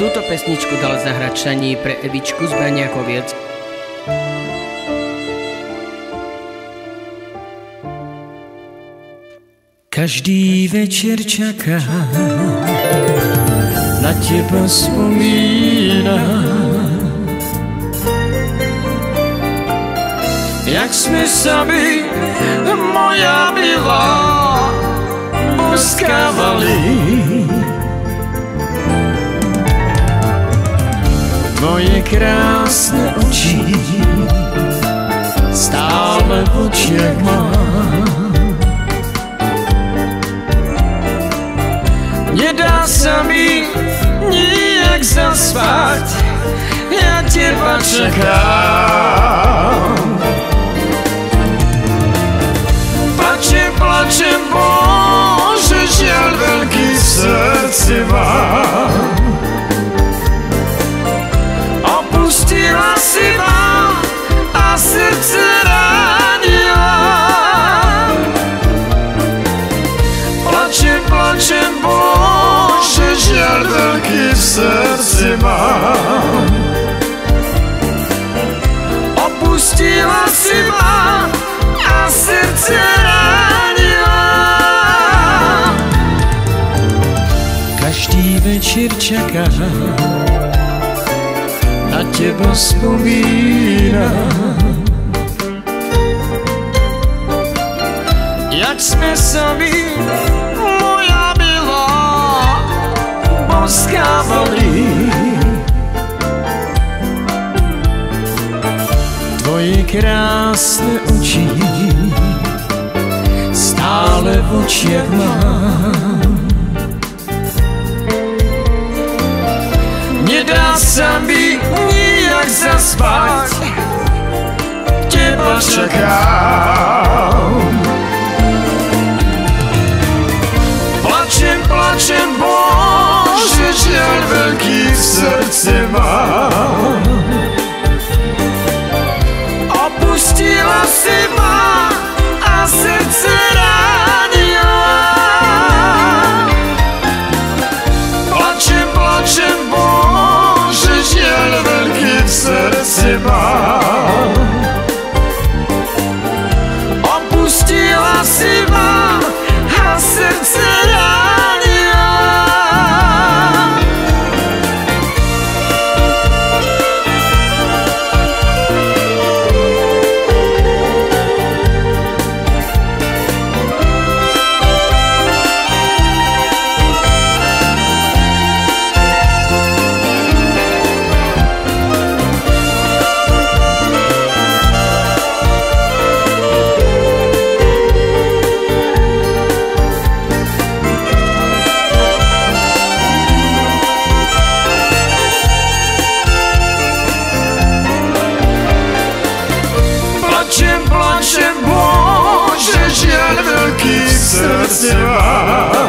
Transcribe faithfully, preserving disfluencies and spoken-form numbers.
Túto pesničku dal zahrać Šani pre Evičku z Baniakoviec. Кажди вечер чакам, на тебе споминам. Як сме сами, моя мила, боскавали. Твои красни очи стале в очях мам. Не да са ми нїяк заспац, я тебе чакам. Плачем, плачем, Боже, жаль велки в сърце мам. Опустила си ма, а сърце ранила. Плачем, плачем, Боже, жаль велки в сърце мам. Опустила си ма, а сърце ранила. Кажди вечер чакам, на тебе споминам. Як сме сами, моя мила, боскавали. Твои красни очи стале в очях мам. Не да са ми нїяк заспац, тебе чакам. Плачем, плачем, Боже, жаль велки в сърце мам. Опустила си ма, а сърце ранила. Плачем, плачем, Боже, жаль велки в сърце мам. Опустила си ма, а сърце ранила. Плачем, плачем, Боже, жаль велки в сърце мам.